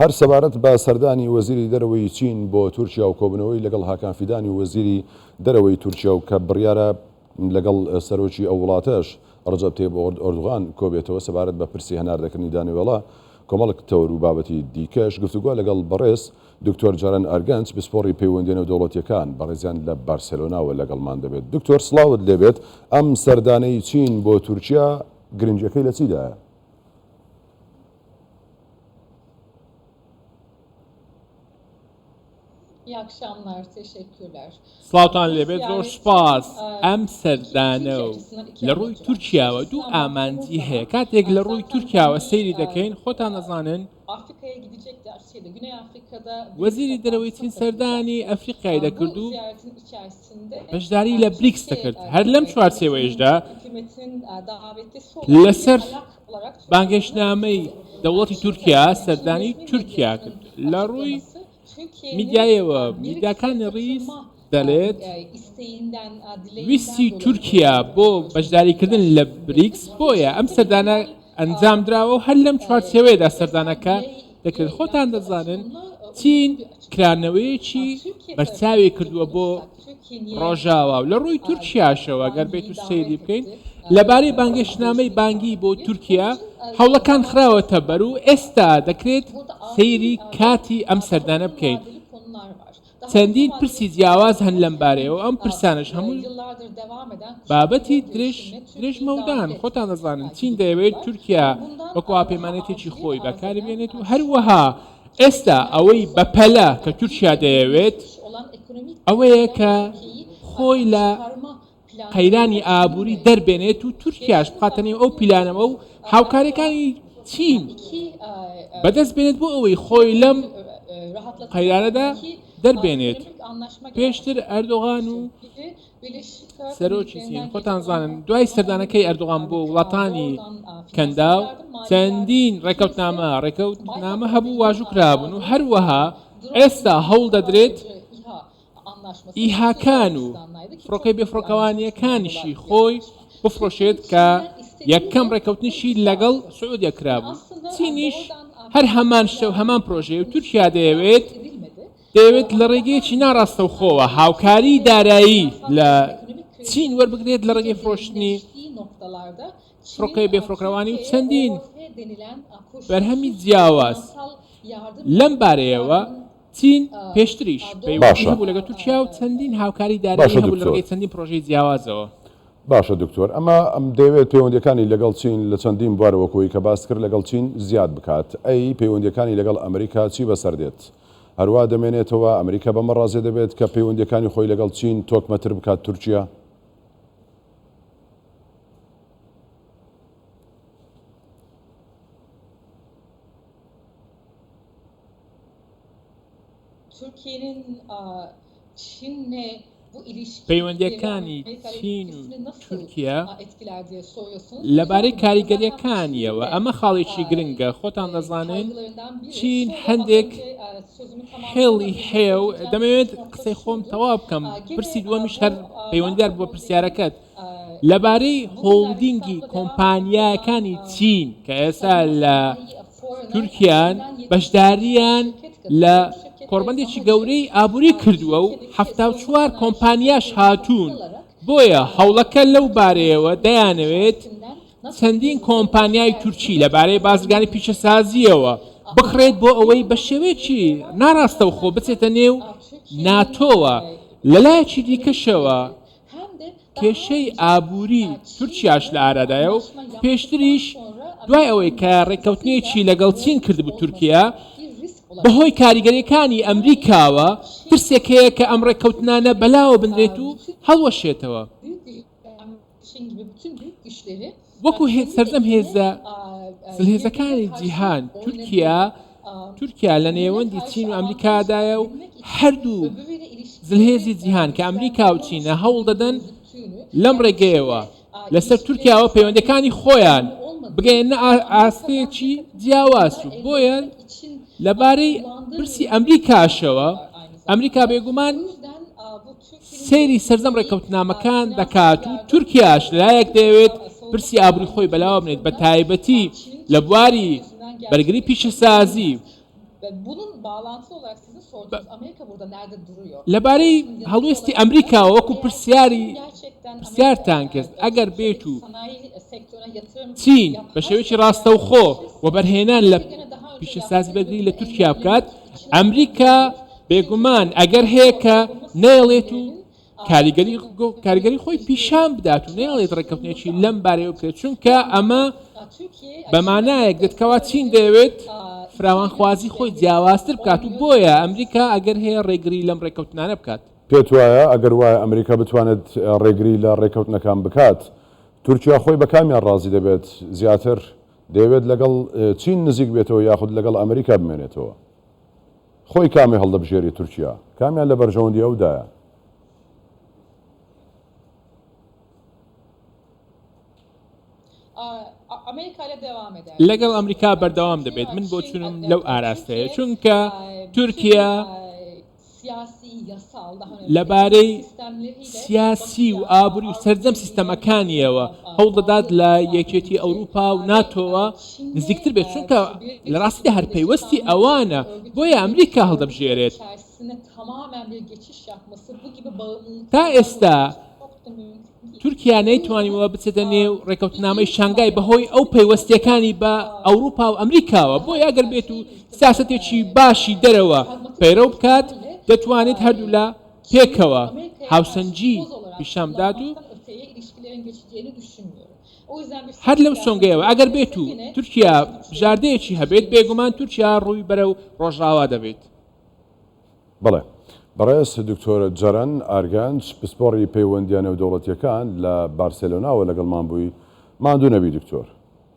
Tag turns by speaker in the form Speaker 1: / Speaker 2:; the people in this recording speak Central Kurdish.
Speaker 1: هەر سەبارەت بە سەردانی وەزیری دەرەوەی چین بۆ تورکیا و کۆبوونەوەی لەگەڵ هاکان فیدانی وەزیری دەرەوەی تورکیا و کە بڕیارە لەگەڵ سەرۆکی ئەو وڵاتەش ڕەجەب تەیب ئۆردوغان کۆبێتەوە سەبارەت بە پرسی هەناردەکردنی دانەوێڵە کۆمەڵک تەوەر و بابەتی دیکەش گفتوگۆ لەگەڵ بەڕێز دکتۆر جاران ئارگەنچ پسپۆڕی پەیوەندیە نێودەوڵەتیەکان بەڕێزیان لە بارسێلۆناوە لەگەڵمان دەبێت. دکتۆر سڵاوت لێبێت ئەم سەردانەی چین بۆ تورکیا گرنگیەکەی لە چیدایە؟
Speaker 2: سڵاوتان لێبێت زۆر سوپاس ئەم سەردانە و لە ڕووی تورکیاوە دوو ئامانجی هەیە کاتێک لە ڕووی تورکیاوە سەیری دەکەین خۆتان دەزانن وەزیری دەرەوەی چین سەردانی ئەفریقای دەکرد و بەشداری لە بریکس دەکرد هەر لەم چوارچێوەیشدا لەسەر بانگهێشتنامەی دەوڵەتی تورکیا سەردانی تورکیا کرد لە ڕووی میدیایەوە میدیاکانی ڕیس دەڵێت ویستی تورکیا بۆ بەشداریکردن لە بریکس بۆیە ئەم سەردانە ئەنجام دراوە و هەر لەم چوارچێوەیەدا سەردانەکە دەکرێت خۆتان دەزانن چین کرانەوەیەکی بەرچاوی کردووە بۆ ڕۆژاوا و لە ڕووی تورکیاشەوە گەر بێت و سەیری بکەین لەبارەی بانگێشتنامەی بانگی بۆ تورکیا هەوڵەکان خراوەتە بەر و ئێستا دەکرێت سەیری کاتی ئەم سەردانە بکەین چەندین پرسی جیاواز هەن لەم بارەیەوە ئەم پرسانەش هەموو بابەتی درێژ درێژ مەودان خۆتان دەزانن چین دەیەوێت تورکیا وەکو هاوپەیمانێتێکی خۆی بەکاری بێنێت و هەروەها ئێستا ئەوەی بەپەلە کە تورکیا دەیەوێت ئەوەیە کە خۆی لە قەیرانی ئابووری دەربێنێت و تورکیاش بخاتە نێو ئەو پیلانەوە و هاوکاریەکانی چین بەدەست بێنێت بۆ ئەوەی خۆی لەم قەیرانەدا دەربێنێت پێشتر ئەردۆغان و سەرۆکی چین خۆتان زانن دوای سەردانەکەی ئەردۆغان بۆ وڵاتانی کەنداو چەندین ڕێکەوتنامە ڕێکەوتنامە هەبوو واژوو کرابوون و هەروەها ئێستا هەوڵ دەدرێت ئیهاکان و فڕۆکەی بێفڕۆکەوانییەکانیشی خۆی بفرۆشێت کە یەکەم ڕێکەوتنیشی لەگەڵ سعودیە کرابوو چینیش هەر هەمان شتە و هەمان پرۆژەیە و تورکیا دەیەوێت دەیەوێت لە ڕێگەیەکی ناڕاستەوخۆوە هاوکاری دارایی لە چین وەربگرێت لە ڕێگەی فرۆشتنی فڕۆکەی بێفڕۆکەوانی و چەندین بەرهەمی جیاواز لەم بارەیەوە چین پێشتریش پەیوەندی
Speaker 1: باشە
Speaker 2: هەبوو لەگەڵ تورکیا و چەندین هاوکاری دارایی
Speaker 1: باشە
Speaker 2: هەبوو لە
Speaker 1: دکتۆر
Speaker 2: ڕێگەی چەندین پرۆژەی جیاوازەوە.
Speaker 1: باشە دکتۆر ئەمە ئەم دەیەوێت پەیوەندیەکانی لەگەڵ چین لە چەندین بوار وەک ئەوەی کە باست کرد لەگەڵ چین زیاد بکات ئەی پەیوەندیەکانی لەگەڵ ئەمریکا چی بەسەر دێت هەروا دەمێنێتەوە ئەمریکا بەمە ڕازێ دەبێت کە پەیوەندیەکانی خۆی لەگەڵ چین تۆکمەتر بکات تورکیا؟
Speaker 2: پەیوەندییەکانی چین و تورکیا لەبارەی کاریگەرییەکانیەوە، ئەمە خاڵێکی گرنگە، خۆتان دەزانن چین هەندێک هێڵی هەیە و دەمەوێت قسەی خۆم تەواو بکەم، پرسی دووەمیش هەر پەیوەندیدار بوو بە پرسیارەکەت لەبارەی هۆڵدینگی کۆمپانیاکانی چین کە ئێستا لە تورکیان بەشداریان لە کۆڕبەندێکی گەورەی ئابووری کردووە و 74 کۆمپانیاش هاتوون بۆیە هەوڵەکە لەو بارەیەوە دەیانەوێت چەندین کۆمپانیای تورکی لەبارەی بازرگانی پیشەسازییەوە بکڕێت بۆ ئەوەی بە شێوەیەکی ناڕاستەوخۆ بچێتە نێو ناتۆوە لەلایەکی دیکەشەوە کێشەی ئابووری تورکیاش لە ئارادایە و پێشتریش دوای ئەوەی کە ڕێککەوتنێکی لەگەڵ چین کردبوو تورکیا بەهۆی کاریگەریەکانی ئەمریکاوە ترسێک هەیە کە ئەم ڕێککەوتنانە بەلاوە بنرێت و هەڵوەشێتەوە. وەکو سەرجەم هێزە زلهێزەکانی جیهان تورکیا تورکیا لە نێوەندی چین و ئەمریکادایە و هەردوو زلهێزی جیهان کە ئەمریکا و چینە هەوڵ دەدەن لەم ڕێگەیەوە لەسەر تورکیاوە پەیوەندەکانی خۆیان بگەێنە ئاستێکی جیاواز و بۆیە لەبارەی پرسی ئەمریکاشەوە ئەمریکا بێگومان سەیری سەرجەم ڕێککەوتنامەکان دەکات و تورکیاش لەلایەک دەیەوێت پرسی ئابووری خۆی بەلاوە بنێت بە تایبەتی لە بواری بەرگری پیشەسازی. لەبارەی هەڵوێستی ئەمریکاوە وەکو پرسیاری پرسیارتان کرد ئەگەر بێت و چین بە شێوەیەکی ڕاستەوخۆ وەبەرهێنان لە پیشەسازی بەرگری لە تورکیا بکات ئەمریکا بێگومان ئەگەر هەیە کە نەیەڵێت و کاریگەری کاریگەری خۆی پیشان بدات و نەیەڵێت ڕێککەوتنێکی لەم بارەیەوە بکرێت چونکە ئەمە بە مانایەک دێت کەوا چین دەیەوێت فراوانخوازی خۆی جیاوازتر بکات و بۆیە ئەمریکا ئەگەر هەیە ڕێگری لەم ڕێککەوتنانە بکات.
Speaker 1: پێت وایە ئەگەر وایە ئەمریکا بتوانێت ڕێگری لە ڕێککەوتنەکان بکات، تورکیا خۆی بە کامیان ڕازی دەبێت زیاتر، دەیەوێت لەگەڵ چین نزیک بێتەوە یاخود لەگەڵ ئەمریکا بمێنێتەوە؟ خۆی کامی هەڵدەبژێری تورکیا؟ کامیان لە بەرژەوەندی ئەودایە؟
Speaker 2: لەگەڵ ئەمریکا بەردەوام دەبێت، من بۆچوونم لەو ئاراستەیە، چونکە تورکیا لەبارەی سیاسی و ئابووری و سەرجەم سیستەمەکانیەوە هەوڵدەدات لە یەکێتی ئەوروپا و ناتۆوە نزیکتر بێت، چونکە لە ڕاستیدا هەر پەیوەستی ئەوانە، بۆیە ئەمریکا هەڵدەبژێرێت. تا ئێستا تورکیا نەیتوانیوە بچێتە نێو ڕێکەوتنامەی شانگای بەهۆی ئەو پەیوەستیەکانی بە ئەوروپا و ئەمریکاوە، بۆیە ئەگەر بێت و سیاسەتێکی باشی دەرەوە پەیرەو بکات دەتوانێت هەردوولا پێکەوە هاوسەنگی پیشان بدات و هەر لەو سۆنگەیەوە ئەگەر بێت و تورکیا بژاردەیەکی هەبێت بێگومان تورکیا ڕووی بەرەو ڕۆژئاوا دەبێت.
Speaker 1: بەڵێ. بەڕێز دکتۆر جەرەن ئارگەنچ، پسپۆڕی پەیوەندییە نێودەوڵەتییەکان لە بارسێلۆناوە لەگەڵمان بووی. ماندوو نەبی دکتۆر.